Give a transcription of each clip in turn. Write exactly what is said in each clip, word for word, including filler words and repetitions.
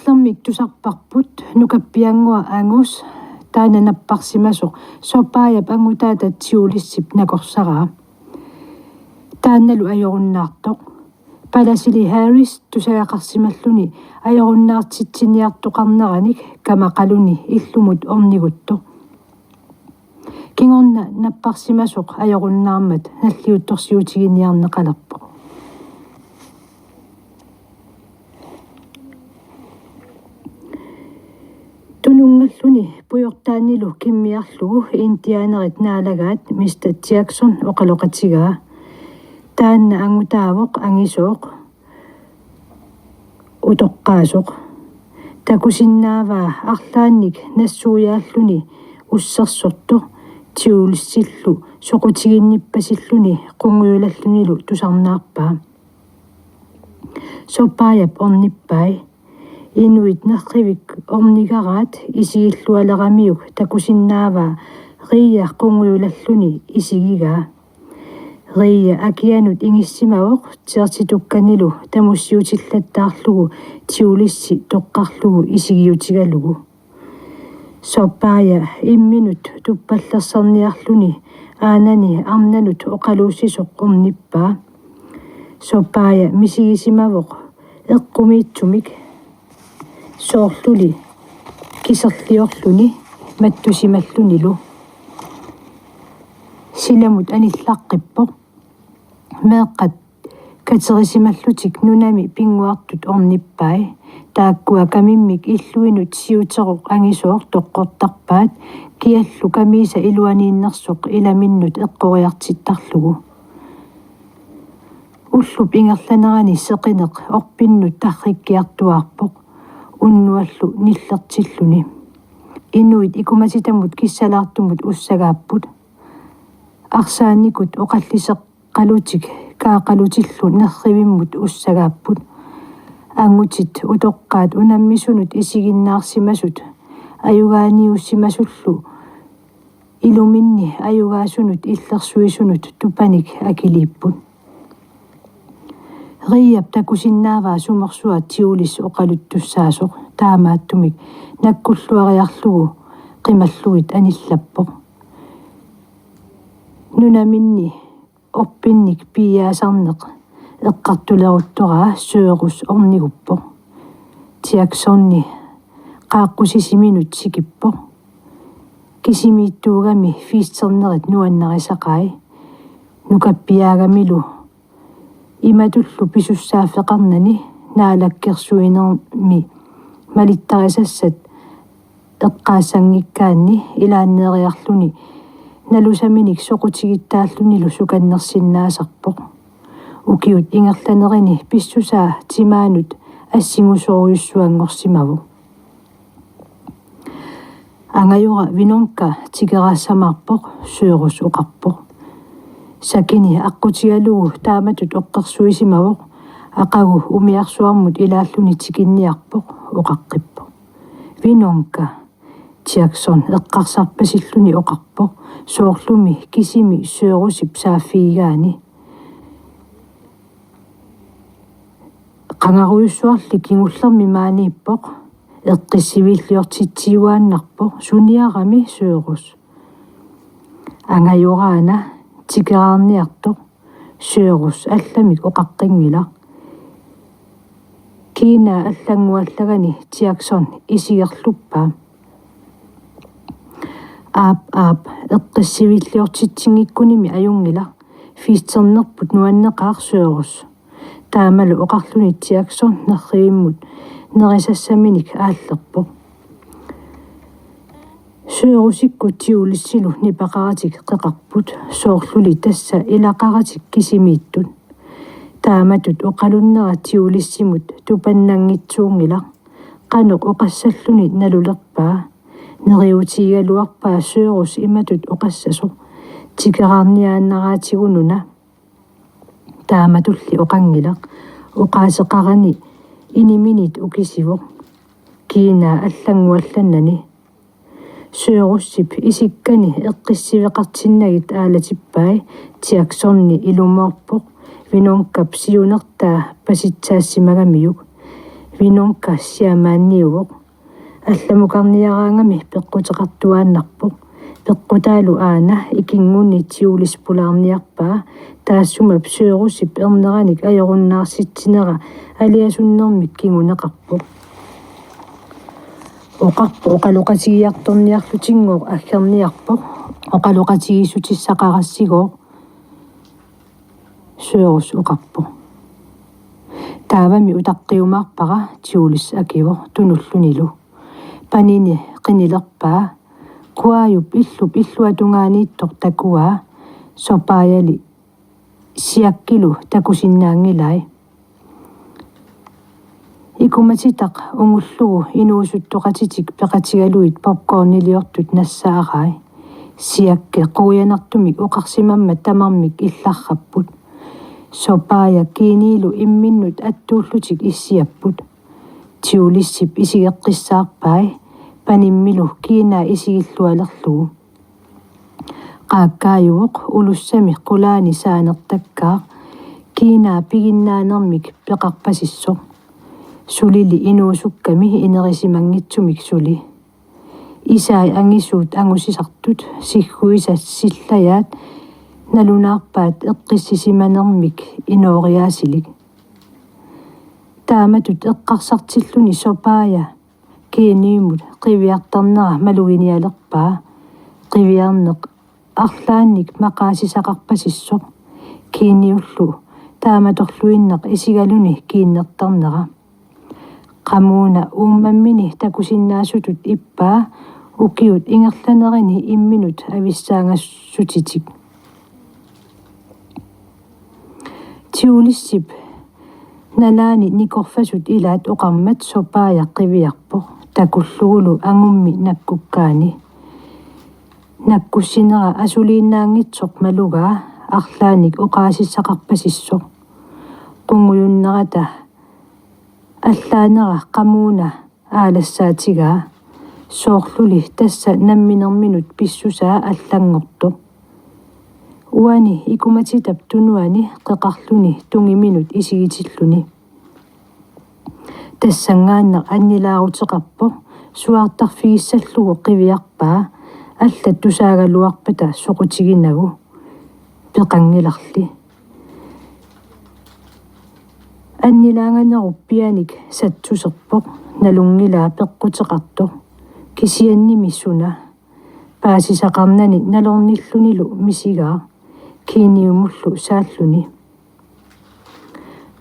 Ermik tusarparput nukappiannguaq Angus, taanna napparsimasoq Supayap angutaata Julesip nakorsaraa. Taannalu ajorunnaartoq. Palasili Harris tusagaqarsimalluni ajorunnaartitsiniartoqarneranik kamaqaluni illumut orniguttoq. Kingorna napparsimasoq ajorunnaarmat nalliuttorsiutiginiarneqalerpoq. Tununngalluni pujortaannilu kimmiarlugu indianerit naalagaat Mister Jackson oqaloqatigaa. Taanna angutaavoq angisooq, utoqqaasoq. Takusinnaavaa arlaannik nassuiaalluni ussersortoq Julesillu soqutiginnippasilluni qungujulallunilu tusarnaarpaa. Supayap ornippai. Inuit nerrivik ornigaraat isigillualeramiuk takusinnaavaa Ria qungujulalluni isigigaa. Ria akianut ingissimavoq tjartitukkanilu tamussiutillattaarlugu Julesi toqqarlugu isigiutigalugu. Supaya imminut tuppallersarniarluni aanani arnanut oqaluussisoq ornippaa. Supaya misigisimavoq eqqumiitsumik soorluli kiserliorluni mattusimallunilu. Silamut anillaqqippoq. Meeqqat katerisimallutik nunami pinnguartut ornippai. Taakkua kamimmik illuinut siuteroq angisooq toqqortarpaat, kiallu kamiisa iluaniinnersoq ilaminnut eqqoriartittarlugu. Ullup ingerlanerani seqineq orpinnut tarrikkiartuaarpoq unnuallu nillertilluni. Inuit ikumatitamut kissalaartumut ussagaapput. Arsaannikut oqalliseqqalutik kaaqalutillu nerrivimmut ussagaapput. Angutit utoqqaat unammisunut isiginnaarsimasut ajugaaniussimasullu iluminni ajugaasunut illersuisunut tupanik akiliipput. Riap takusinnaavaa sumorsuaq Jules oqaluttussaasoq, taamaattumik nakkulluariarlugu qimallugit anillappoq. Nunaminni orpinnik piiaasarneq eqqartuleruttoraa Sørus orniguppoq. Jacksoni qaaqqusisiminut sikippoq. Kisimiittuugami fiisternerit nuannarisaqai. Nukappiaagamilu imatullu pisussaaffeqarnani naalakkersuinermi malittarisassat eqqaassanngikkaanni ilaanneeriarluni nalusaminik soqutigittaallunilu sukannersinnaasarpoq. Ukiut ingerlanerini pissusaa timaanut assingusorujussuanngorsimavoq. Angajora Vinonka tikeraassamaarpoq, Sørus oqarpoq. Sakini aqqutigalugu taamatut oqqersuisimavoq, aqagu umiarsuarmut ilaalluni tikinniarpoq, oqaqqippoq. Vinonka, Jackson eqqarsarpasilluni oqarpoq, soorlumi kisimi Sørusip saaffigigaani. Qangarujussuarli kingullermi maaniippoq, eqqissiviilliortitsiuaannarpoq, suniarami Sørus. Angajoraana tikeraarniartoq, Sørus allamik oqaqqinngilaq. Kiinaa allannguallagani Jackson isigerluppaa. Aap, aap, eqqissiviilliortitsinngikkunimi ajunngilaq. Fiisternerput nuanneqaaq, Sørus. Taamalu oqarluni Jackson nerrivimmut nerisassaminik aallerpoq. Sørusikkut Julesilu nipaqaratik qeqarput, soorluli tassa ilaqaratik kisimiittut. Taamatut oqalunnera Julesimut tupannanngitsuunngilaq. Qanoq oqassalluni nalulerpaa? Neriuutigigaluarpaa Sørus imatut oqassasoq: Tikeraarniaannaraatigununa. Taamatulli oqanngilaq. Oqaaseqarani iniminit ukisivoq. Kiinaa allannguallannani. Sørusip isikkani eqqissiveqartinnagit aalatippai. Jacksoni ilumoorpoq Vinonkap siunertaa pasitsaasimagamiuk. Vinonka siamaanniuvoq. Allamukarniaraangami peqquteqartuaannarpoq. Peqqutaalu aana ikinngunni Tiulis pulaarniarpaa, taassuma Pseurusip erneranik ajorunnaarsitsinera aliasunnermik kinguneqarpoq. Oqarpoq oqaloqatigiartorniarlutinngooq aggerniarpoq. Oqaloqatigiissutissaqarassigooq, Pseurus oqarpoq. Taavami utaqqiumaarpara, Tiulis akivoq tunullunilu. Panini qinilerpaa. Kuajup illup illuatungaaniittoq takuaa, Sopaajali Siakkilu takusinnaanngilai. Ikumatitaq ungullugu inuusuttoqatitik peqatigalugit popcorniliortut nassaarai. Siakki quianartumik oqarsimammat tamarmik illarrapput. Sopaaja Kiiniilu imminnut attuullutik issiapput. Tiulisip isigeqqissaarpai, panimmilu kiinaa isigillualerlugu. Qaakkaajuvoq ulussami qulaani saanertakkaaq, kiinaa piginnaanermik peqarpasissoq. Sulili inuusukkami inerisimanngitsumik suli. Isai angisuut angusisartut sigguisa sillajaat nalunaarpaat eqqissisimanermik inooriaasilik. Taamatut eqqarsartilluni Sopaaja Kiiniumut qiviartarnera maluginialerpaa. Qiviarneq arlaannik maqaasisaqarpasissoq. Kiiniullu taamatorluinnaq isigaluni kiinnertarnera. Qamuuna uummammini takusinnaasutut ippaa ukiut ingerlanerini imminut avissaangassutitik. Tiulisip nalaani nikorfasut ilaat oqarmat Sopaaja qiviarpoq, takullugulu angummi nakkukkaani. Nakkussinera asuliinnaanngitsoq malugaa arlaannik oqaasissaqarpasissoq. Qungujunnerata allaanera qamuuna aalassaatigaa, soorluli tassa namminerminut pissusaa allanngortoq. Uani ikumatitap tunuani qeqarluni tungiminut isigitilluni. Tassanngaannaq annilaaruteqarpoq, suaartarfigissallugu qiviarpaa, allat tusaagaluarpata soqutiginagu. Peqanngilarli. Annilaanganerup pianik satsuserpoq, nalunngilaa peqquteqartoq. Kisiannimi suna. Paasisaqarnani nalornillunilu misigaaq, Kiiniumullu saalluni.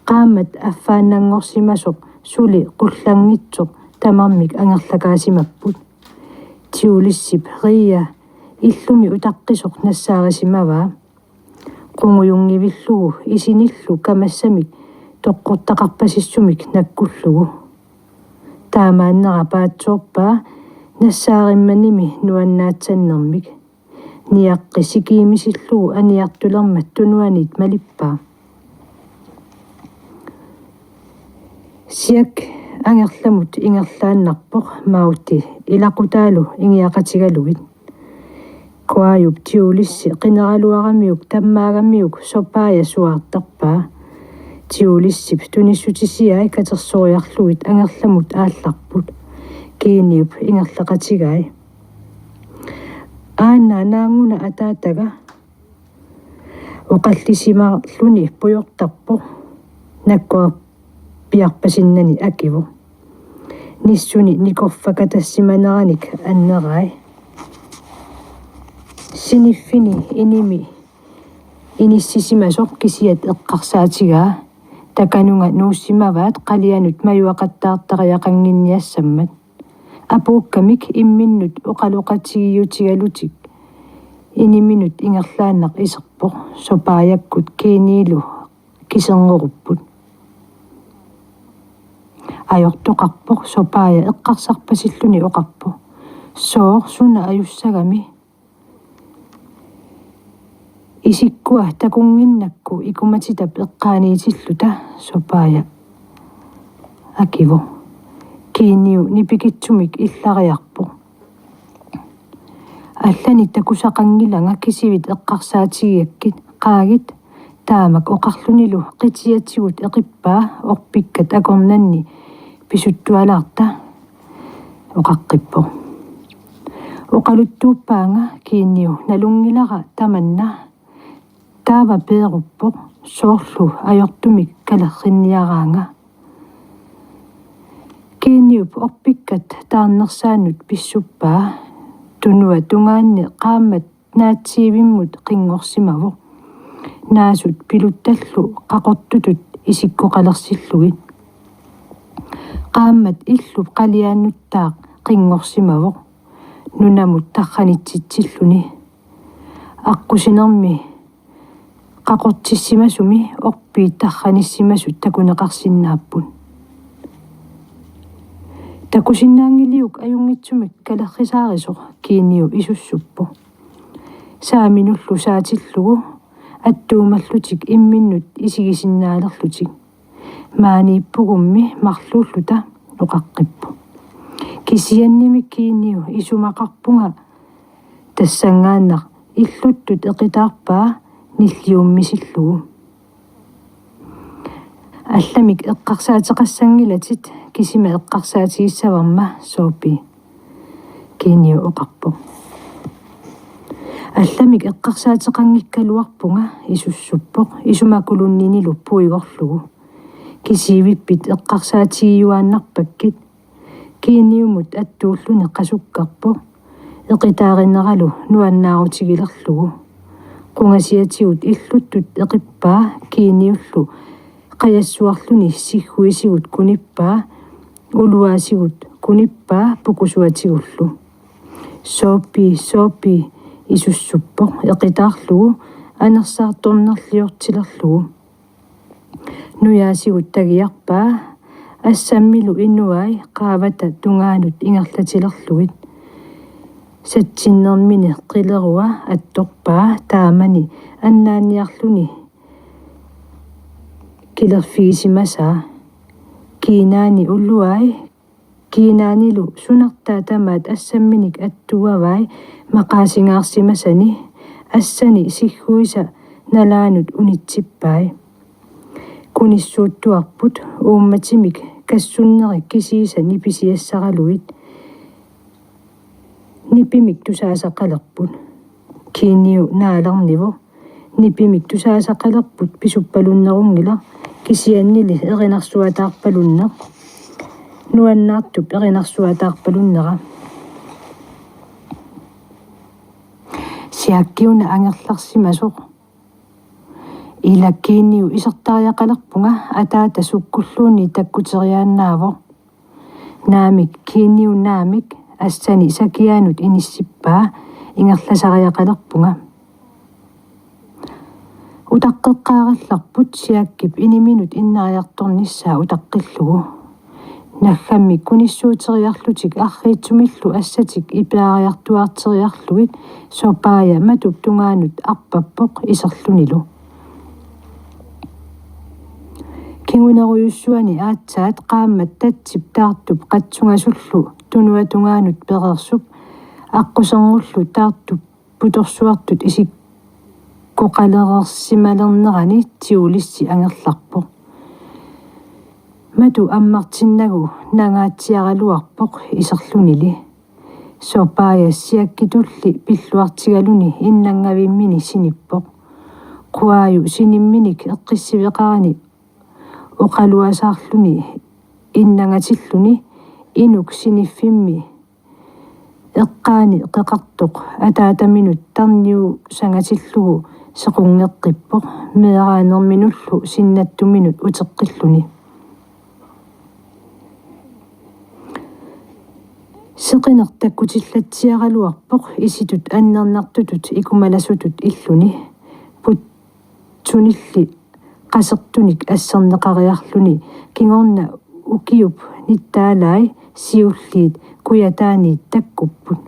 Qaammat affaannanngorsimasoq suli qullanngitsoq tamarmik angerlakaasimapput. Tiulisip Ria illumi utaqqisoq nassaarisimavaa. Qungujunngillugu isinillu kamassamik toqqortaqarpasissumik nakkullugu. Taamaannera paatsoorpaa nassaarimmanimi nuannaatsannermik. Niaqqi sikiimisillugu aniartulermat tunuaniit malippaa. Siak angerlamut ingerlaannarpoq, Mauti ilaqutaalu ingiaqatigalugit. Kuajup Tiulissi qineraluaramiuk tammaagamiuk Sopaaja suaartarpaa. Tiulissip tunissutisiai katersoriarlugit angerlamut aallarput. Kiiniup ingerlaqatigai. Aana naanguna ataataga oqallisimaarluni pujortarpoq, nakkorpiarpasinnani akivoq. Nissuni nikorfakatassimaneranik annerai. Siniffini inimi inissisimasoq kisiat eqqarsaatigaa. Takanunga nuussimavaat qalianut majuaqattaartariaqannginniassammat. Apuukkamik imminnut oqaloqatigiutigalutik iniminut ingerlaannaq iserpoq, Sopaajakkut Kiiniilu kiserngorupput. Ajortoqarpoq, Sopaaja eqqarsarpasilluni oqarpoq: Sooq suna ajussagami? Isikkua takunnginnakku ikumatitap eqqaaniitilluta, Sopaaja akivoq. Kiiniu nipikitsumik illariarpoq. Allanik takusaqanngilanga kisivit eqqarsaatigigakkit, qaagit, taamak oqarlunilu qitiatigut eqippaa orpikkat akornanni pisuttualaarta, oqaqqippoq. Oqaluttuuppaanga Kiiniu nalunngilara tamanna. Taava peeruppoq soorlu ajortumik kalerrinniaraanga. Kiiniup orpikkat taarnersaannut pissuppaa, tunua tungaanni qaammat naatsiivimmut qinngorsimavoq. Naasut piluttallu qaqortutut isikkoqalersillugit. Qaammat illup qaliaannuttaaq qinngorsimavoq nunamut tarranitsitsilluni. Aqqusinermi qaqortissimasumi orpiit tarranissimasut takuneqarsinnaapput. Takusinnaanngiliuk ajunngitsumik kalerrisaarisoq, Kiiniu isussuppoq. Saaminullu saatillugu attuumallutik imminnut isigisinnaalerlutik. Maaniippugummi marluulluta, oqaqqippoq. Kisiannimi Kiiniu isumaqarpunga tassanngaannaq illuttut eqitaarpaa nilliummisillugu. Allamik eqqarsaateqassanngilatit, kisima eqqarsaatigissavarma, Soopi, Kiiniu oqarpoq. Allamik eqqarsaateqanngikkaluarpunga, isussuppoq isumakulunninilu puigorlugu. Kisiivippit eqqarsaatigiuaannarpakkit? Kiiniumut attuulluni qasukkarpoq, eqitaarineralu nuannaarutigilerlugu. Qungasiatigut illuttut eqippaa Kiiniullu qajassuarluni sigguisigut kunippaa, uluaasigut kunippaa pukusuatigullu. Soopi, Soopi, isussuppoq eqitaarlugu anersaartornerliortilerlugu. Nujaasigut tagiarpaa, assammilu inuai qaavata tungaanut ingerlatilerlugit. Satsinnermini qilerua attorpaa taamani annaanniarluni kilerfigisimasaa. Kiinaani uluai, kiinaanilu sunartaa tamaat assamminik attuavai maqaasingaarsimasani, assani sigguisa nalaanut unitsippai. Kunissuuttuarput uummatimik kassunneri kisiisa nipisiassaralugit. Nipimik tusaasaqalerput. Kiiniu naalernivoq. Nipimik tusaasaqalerput pisuppalunnerunngilaq, kisiannili erinarsuataarpalunneq. Nuannaartup erinarsuataarpalunnera. Siakki una angerlarsimasoq. Ila, Kiiniu isertariaqalerpunga, ataata sukkulluunniit takkuteriaannaavoq. Naamik, Kiiniu, naamik, assani sakiaanut inissippaa, ingerlasariaqalerpunga. Utaqqeqqaarallarput Siakkip iniminut innariartornissaa utaqqillugu. Naggammik kunissuuteriarlutik arriitsumillu assatik ipiaariartuaarteriarlugit Soopaja matup tungaanut arpappoq iserlunilu. Kingunerujussuani aatsaat qaammat tatsip taartup qatsungasullu tunua tungaanut pereersup aqquserngullu taartup putorsuartut isikkoqalereersimalernerani Tiulissi angerlarpoq. Matu ammartinnagu nangaatsiaraluarpoq iserlunili. Soopaja Siakkitulli pilluartigaluni innangavimmini sinippoq. Quaju sinimminik eqqissiveqarani oqaluasaarluni innangatilluni inuk siniffimmi eqqaani qeqartoq ataataminut tarniusangatillugu sequnngeqqippoq meeraanerminullu sinnattuminut uteqqilluni. Seqineq takkutillatsiaraluarpoq isitut annernartutut ikumalasutut illuni. Putsunilli qasertunik asserneqariarluni kingorna ukiup nittaalai siulliit kujataaniit takkupput.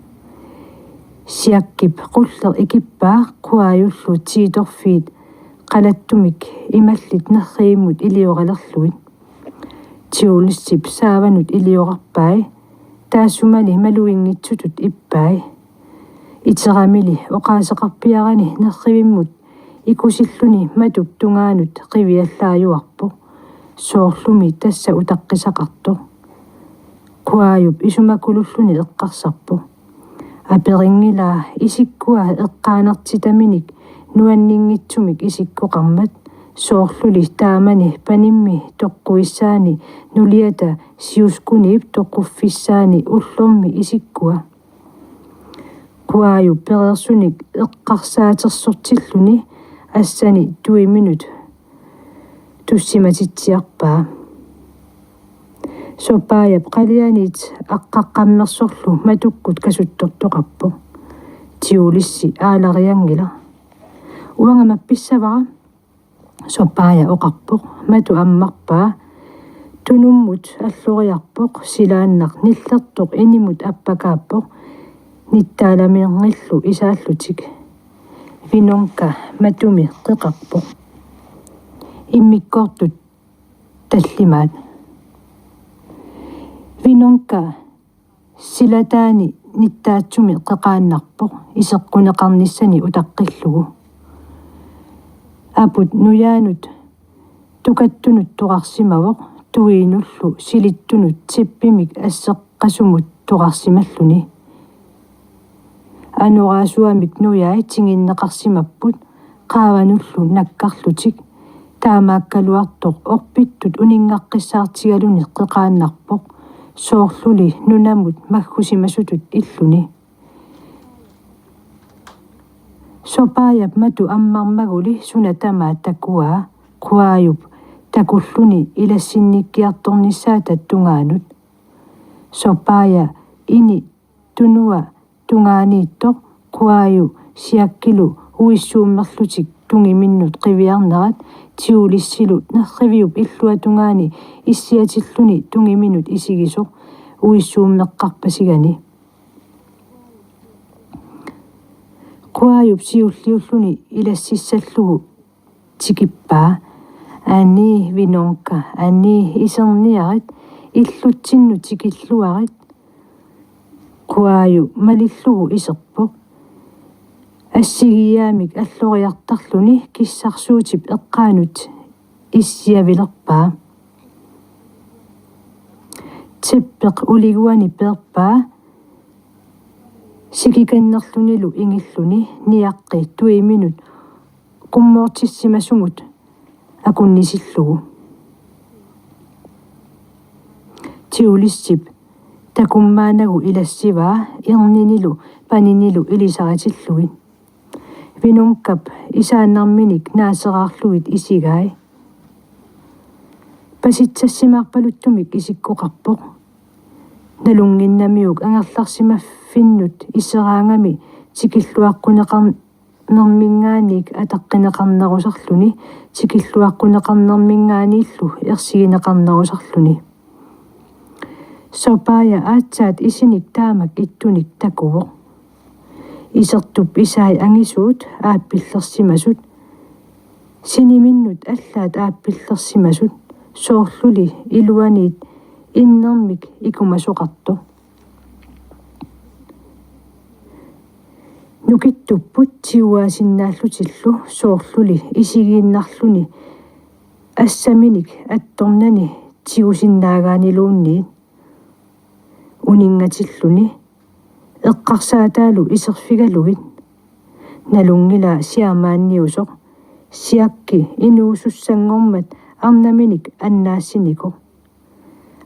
Siakkip qulleq ikippaa quajullu tiitorfiit qalattumik imallit nerrivimmut ilioralerlugit. Tiulissip saavanut iliorarpai, taassumali maluginngitsutut ippai. Iteramili oqaaseqarpiarani nerrivimmut ikusilluni matup tungaanut qiviallaajuarpoq, soorlumi tassa utaqqisaqartoq. Kuaajup isumakululluni eqqarsarpoq: Aperinngilaa isikkua eqqaanertitaminik nuanninngitsumik isikkoqarmat, soorluli taamani panimmi toqquissaani nuliata siuskuniip toquffissaani ullormi isikkua. Kuaajup pereersunik eqqarsaatersortilluni assani tuiminut tussimatitsiarpaa. Sopaajap qalianiit aqqaqqammersorlu matukkut kasuttortoqarpoq. Tiulissi aalarianngilaq. Uanga mappissavara, Sopaaja oqarpoq. Matu ammarpaa. Tunummut alloriarpoq, silaannaq nillertoq inimut appakaappoq, nittaalaminngillu isaallutik. Vinonka matumi qeqarpoq. Immikkoortut tallimaat. Vinonka silataani nittaatsumi qeqaannarpoq iseqquneqarnissani utaqqillugu. Aput nujaanut tukattunut toqarsimavoq, tuiinullu silittunut tippimik asseqqasumut toqarsimalluni. Anoraasuamik nujai tinginneqarsimapput qaavanullu nakkarlutik. Taamaakkaluartoq orpittut uninngaqqissaartigaluni qeqaannarpoq, soorluli nunamut maggusimasutut illuni. Sopaajap matu ammarmaguli suna tamaat takuaa, Kuaajup takulluni ilassinnikkiartornissaata tungaanut. Sopaaja ini tunua tungaaniittoq, Kuaaju Siakkilu uissuummerlutik tungiminnut qiviarnerat, Tiulissilu nerriviup illuatungaani issiatilluni tungiminut isigisoq uissuummeqqarpasigani. Kuaajup siulliulluni ilassissallugu tikippaa: Anii, Vinonka, anii, iserniarit, illutsinnut tikilluarit. Kuaaju malillugu iserpoq. Assigiiaamik alloriartarluni kissarsuutip eqqaanut issiavilerpaa. Tippeq uliguani peerpaa sikikannerlunilu ingilluni, niaqqi tuiminut qummoortissimasumut akunnisillugu. Tiulissip takummaanagu ilassivaa erninilu paninilu ilisaritillugit. Vinonkap isaannarminik naaseraarlugit isigai. Pasitsassimaarpaluttumik isikkoqarpoq. Nalunnginnamiuk angerlarsimaffinnut iseraangami tikilluaqquneqarnerminngaanniit ataqqineqarnerusarluni, tikilluaqquneqarnerminngaanniillu ersigineqarnerusarluni. Sopaaja aatsaat isinik taamak ittunik takuvoq. Isertup isai angisuut aappillersimasut, siniminnut allaat aappillersimasut, soorluli iluaniit innermik ikumasoqartoq. Nukittupput tiguaasinnaallutillu soorluli isigiinnarluni assaminik attornani tigusinnaagaaniluunniit. Uninngatilluni eqqarsaataalu iserfigalugit. Nalunngilaa siamaanniusoq, Siakki inuusussanngormat arnaminik annaassinikoq.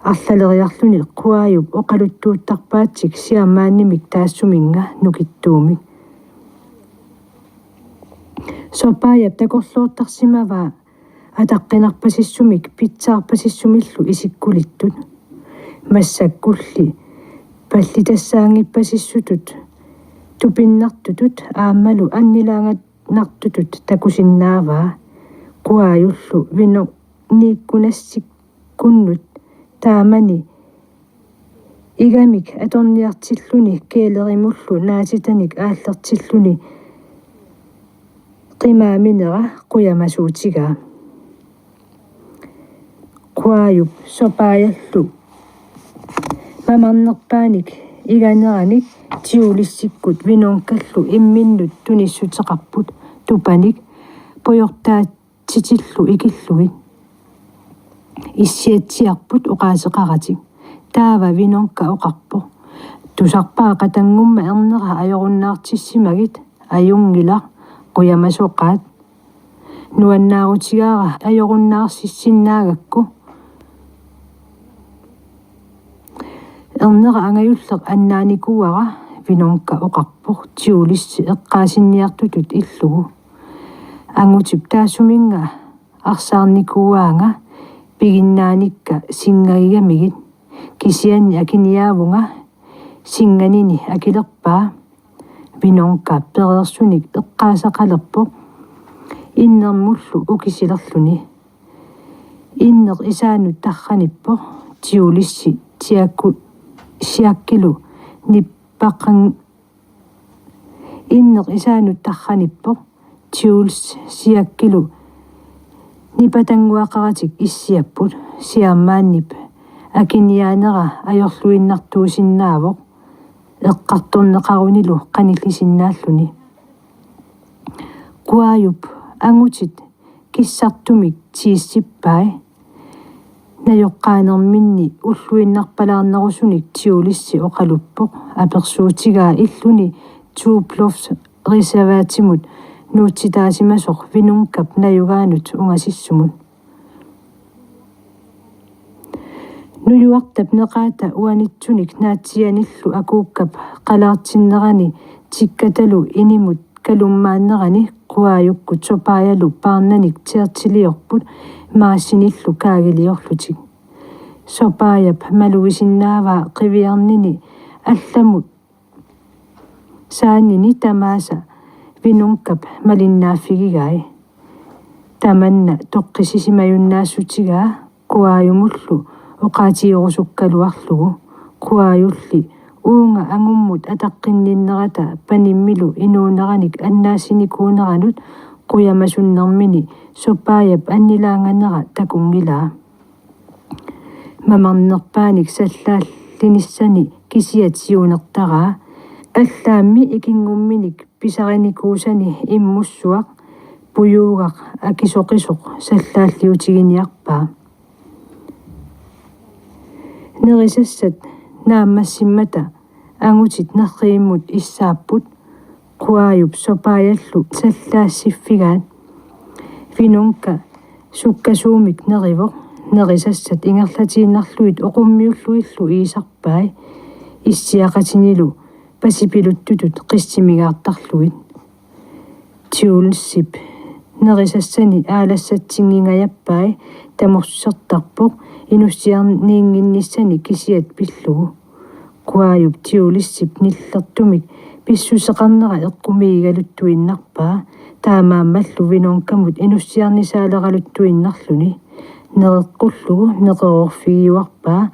Arlaleriarluni Kuaajup oqaluttuuttarpaatsik siamaannimik taassuminnga nukittuumik. Sopaajap takorloortarsimavaa ataqqinarpasissumik pitsaarpasissumillu isikkulittut. Massakkulli pallitassaanngippasissutut, tupinnartutut aammalu annilaanganartutut takusinnaavaa. Kuaajullu Vinoniikkunassikkunnut taamani igamik atorniartilluni kælerimullu naatitanik aallertilluni qimaaminera qujamasuutigaa. Kuaajup Sopaajallu mamarnerpaanik iganeranik Tiulissikkut Vinonkallu imminnut tunissuteqarput tupanik pujortaatitillu ikillugit. Issiatsiarput oqaaseqaratik. Taava Vinonka oqarpoq: Tusarpara qatanngumma ernera ajorunnaartissimagit. Ajunngilaq, qujamasoqaat. Nuannaarutigaara ajorunnaarsissinnaagakku. Ernera angajulleq annaanikuuara, Vinonka oqarpoq Tiulissi eqqaasinniartutut illugu. Angutip taassuminnga arsaarnikuuaanga, piginnaanikka singagigamigit. Kisianni akiniaavunga, singanini akilerpaa. Vinonka pereersunik eqqaasaqalerpoq innermullu ukisilerluni. Inneq isaanut tarranippoq, Tiulissi siakku-, siakkilu nippaqan-, inneq isaanut tarranippoq, Tiulissi siakkilu nipatannguaqaratik issiapput. Siammaannip akiniaanera ajorluinnartuusinnaavoq, eqqartorneqarunilu qanillisinnaalluni. Kuajup angutit kissartumik tiissippai. Najoqqaanerminni ulluinnarpalaarnerusunik Tiulissi oqaluppoq, apersuutigaa illuni Tuuplofs reservatimut nuutsitaasimasoq Vinonkap najugaanut ungasissumut. Nujuartap neqaata uanitsunik naatsiianillu akuukkap qalaartinnerani tikkatalu inimut kalummaannerani Kuajukkut Sopajalu paarnanik tærtiliorput, maassinillu kaagiliorlutik. Sopajap malugisinnaavaa qiviarnini allamut saanini tamaasa Vinonkap malinnaaffigigai. Tamanna toqqissisimajunnaassutsigaa Kuajumullu oqaatigerusukkaluarlugu. Kuajulli uunga angummut ataqqinninnerata panimmilu inuuneranik annaassinikuuneranut qujamasunnermini Sopajap annilaanganera takunngilaa. Mamarnerpaanik sallaallinissani kisiat siunertaraa. Allaammi ikinngumminik pisarinikuusani immussuaq pujuugaq akisoqisoq sallaalliutiginiarpaa. Nerisassat naammassimmata angutit nerrivimmut issaapput, Kuajup Sopajallu sallaassiffigaat. Vinonka sukkasuumik nerivoq, nerisassat ingerlatiinnarlugit oqummiullugillu iisarpai, issiaqatinilu pasipiluttutut qissimigaartarlugit. Tiulsip nerisassani aalassatsinngingajappai, tamusertarpoq inussiarniinnginnissani kisiat pillugu. Kuajup Tiulsip nillertumik pissuseqarnera eqqumiigaluttuinnarpaa, taamaammallu Vinonkamut inussiarnisaaleraluttuinnarluni. Nereqqullugu neqeroorfigiuarpaa,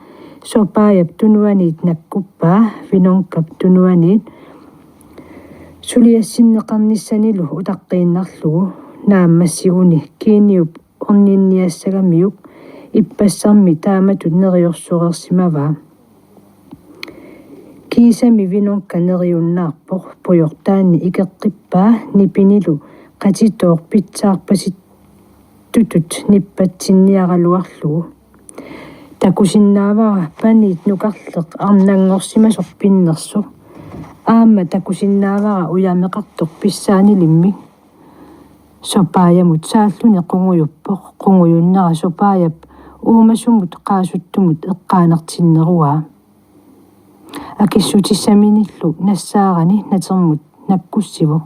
Sopajap tunuaniit nakkuppaa, Vinonkap tunuaniit suliassinneqarnissanilu utaqqiinnarlugu. Naammassiguni kiiniup orninniassagamiuk ippassarmi taamatut neriorsoreersimavaa. Kiisami Vinonka neriunnaarpoq, pujortaanni ikeqqippaa nipinilu qatitooq pitsaarpasittutut nippatsinniaraluarlugu. Takusinnaavara paniit nukarleq arnanngorsimasoq pinnersoq. Aamma takusinnaavara ujameqartoq pissaanilimmik. Sopajamut saalluni qungujuppoq, qungujunnera Sopajap uumasumut qaasuttumut eqqaanartinneruaa. Akissutissaminillu nassaarani natermut nakkussivoq.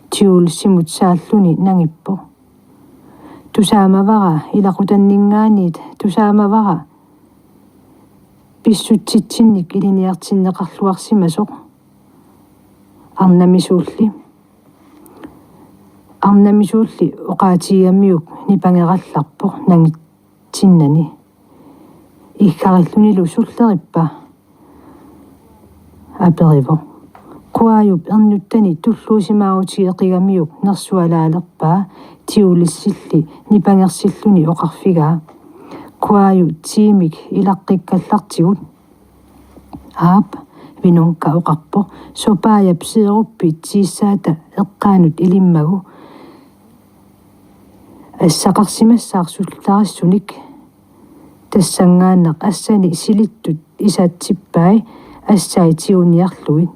Tiulsimut saalluni nangippoq. Tusaamavara ilaqutanninngaanniit, tusaamavara pissutsitsinnik ilinniartinneqarluarsimasoq. Arnamisuulli. Arnamisuulli oqaatigigamiuk nipangerallarpoq nangitsinnani. Iggarillunilu sullerippa? Aperivoq. Kuajup ernuttani tulluusimaarutigeqigamiuk nersualaalerpaa, Tiulsilli nipangersilluni oqarfigaa: Kuaju, tiimik ilaqqikkallartigut. Aap, Vinonka oqarpoq, Sopajap seeruppi tiissaata eqqaanut ilimmagu. Assaqarsimassaaq sullarissunik. Tassanngaannaq assani silittut isaatsippai assai tiguniarlugit.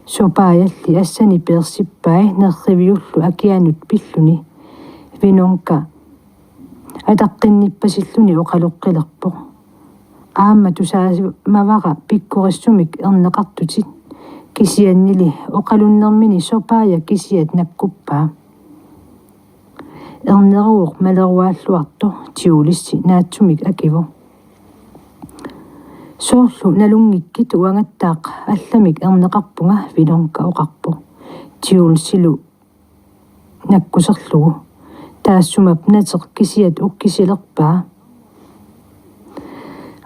Supaajalli assani peersippai nerriviullu akianut pilluni. Vinonka ataqqinnippasilluni oqaloqqilerpoq: Aamma tusaasimavara pikkorissumik erneqartutit. Kisiannili oqalunnermini Supaaja kisiat nakkuppaa. Erneruvoq maleruaalluartoq, Tiulissi naatsumik akivoq. Soorlu nalunngikkit, uangattaaq allamik erneqarpunga, Vinonka oqarpoq. Tiulissilu nakkuserlugu. Taassuma nateq kisiat ukkisilerpaa.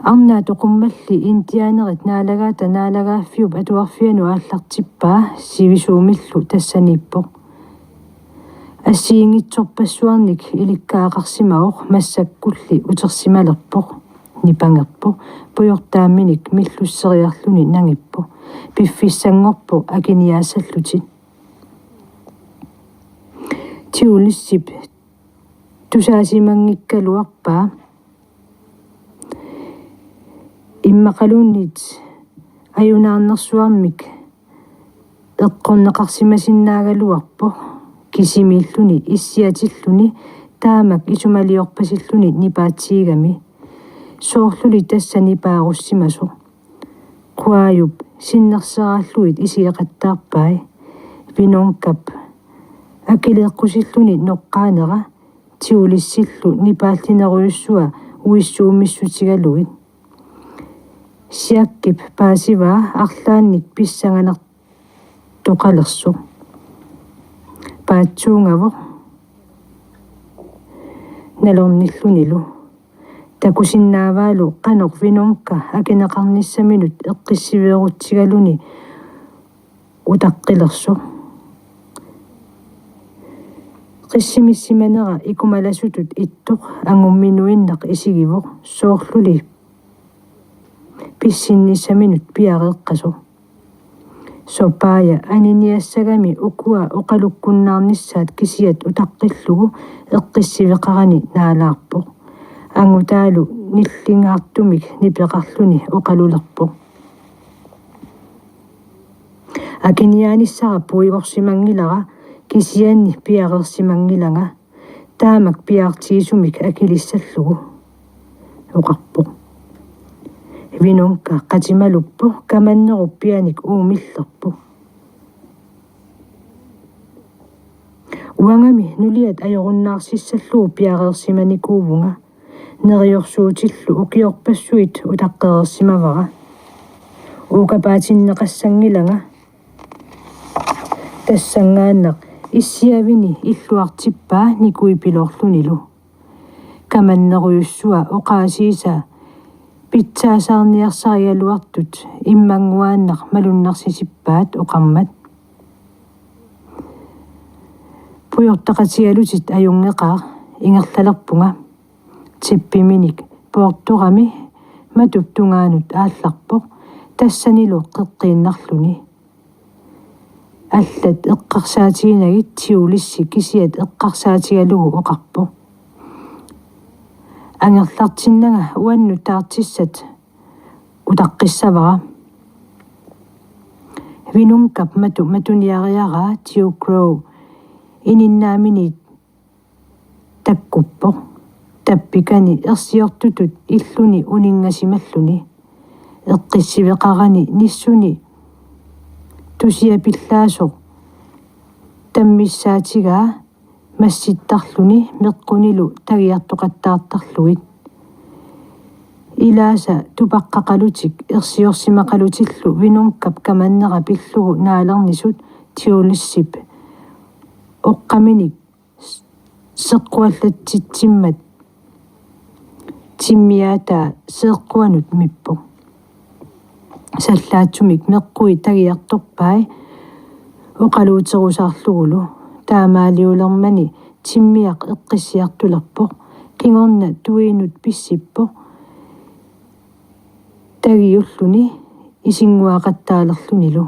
Arnaat oqummalli indianerit naalagaata naalagaaffiup atuarfianut aallartippaa, sivisuumillu tassaniippoq. Assigiinngitsorpassuarnik ilikkagaqarsimavoq, massakkulli utersimalerpoq. Nipangerpoq, pujortaaminik millusseriarluni nangippoq. Piffissanngorpoq akiniaassallutit. Tiulissip tusaasimanngikkaluarpaa. Immaqaluunniit ajunaarnersuarmik eqqorneqarsimasinnaagaluarpoq, kisimiilluni issiatilluni taamak isumaliorpasilluni nipaatsigigami. Soorluli tassa nipaarussimasoq. Quaajup sinnerseeraallugit isigeqattaarpai. Vinonkap akileeqqusilluni noqqaanera, Tiulissillu nipaallinerujussua uissuummissutigalugit. Siakkip paasivaa arlaannik pissanganartoqalersoq. Paatsuungavoq nalornillunilu. Takusinnaavaalu qanoq Vinonka akineqarnissaminut eqqissiveerutsigaluni utaqqilersoq. Qissimissimanera ikumalasutut ittoq angumminuinnaq isigivoq, soorluli pissinnissaminut piareeqqasoq. Supaaja aniniassagami ukua oqalukkunnaarnissaat kisiat utaqqillugu eqqissiveqarani naalaarpoq. Angutaalu nillingaartumik nipeqarluni oqalulerpoq: Akiniaanissara puigorsimanngilara, kisianni piareersimanngilanga. Taamak piaartigisumik akilissallugu, oqarpoq. Vinonka qatimaluppoq, kamannerup pianik uumillerpoq. Uangami nuliat ajorunnaarsissallugu piareersimanikuuvunga. Neriorsuutillu ukiorpassuit utaqqereersimavara. Uukapaatinneqassanngilanga. Tassanngaannaq issiavini illuartippaa nikuipiloorlunilu. Kamannerujussua oqaasiisa pitsaasaarniarsarigaluartut immannguaannaq malunnarsisippaat oqarmat: Pujortaqatigalutit ajunngeqaaq, ingerlalerpunga. Tippiminik poortorami matup tungaanut aallarpoq, tassanilu qeqqiinnarluni. Allat eqqarsaatiginagit, Tiulissi kisiat eqqarsaatigalugu oqarpoq. Angerlartinnanga uannut taartissat utaqqissavara. Vinonkap matu matuniariaraa Tiu Crow ininnaaminiit takkuppoq. Tappikani ersiortutut illuni uninngasimalluni. Eqqissiveqarani nissuni tusiapillaasoq tammissaatigaa massittarluni meqqunilu tagiartoqattaartarlugit. Ilaasa tupaqqaqalutik ersiorsimaqalutillu Vinonkap kamannera pillugu naalernisut Tiulissip oqqaminik seqquallatsitsimmat timmiaataa seeqquanut mippoq. Sallaatsumik meqqui tagiartorpai oqaluuterusaarlugulu. Taamaaliulermani timmiaq eqqissiartulerpoq. Kingorna tuiinut pissippoq tagiulluni isinnguaqattaalerlunilu.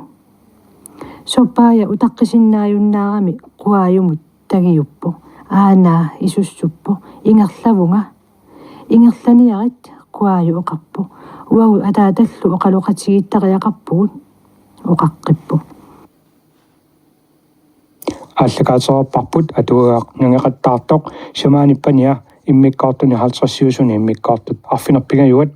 Supaaja utaqqisinnaajunnaarami quaajumut tagiuppoq. Aanaa isussuppoq: Ingerlavunga. Ingerlaniarit, Kuaaju oqarpoq: Uagut ataatallu oqaloqatigiittariaqarpugut. Oqaqqippoq: Aallakaatereerparput atuagaq nangeqattaartoq, shamaanip pania immikkoortuni halvtredsiusuni immikkoortut arfineq-pingajuat.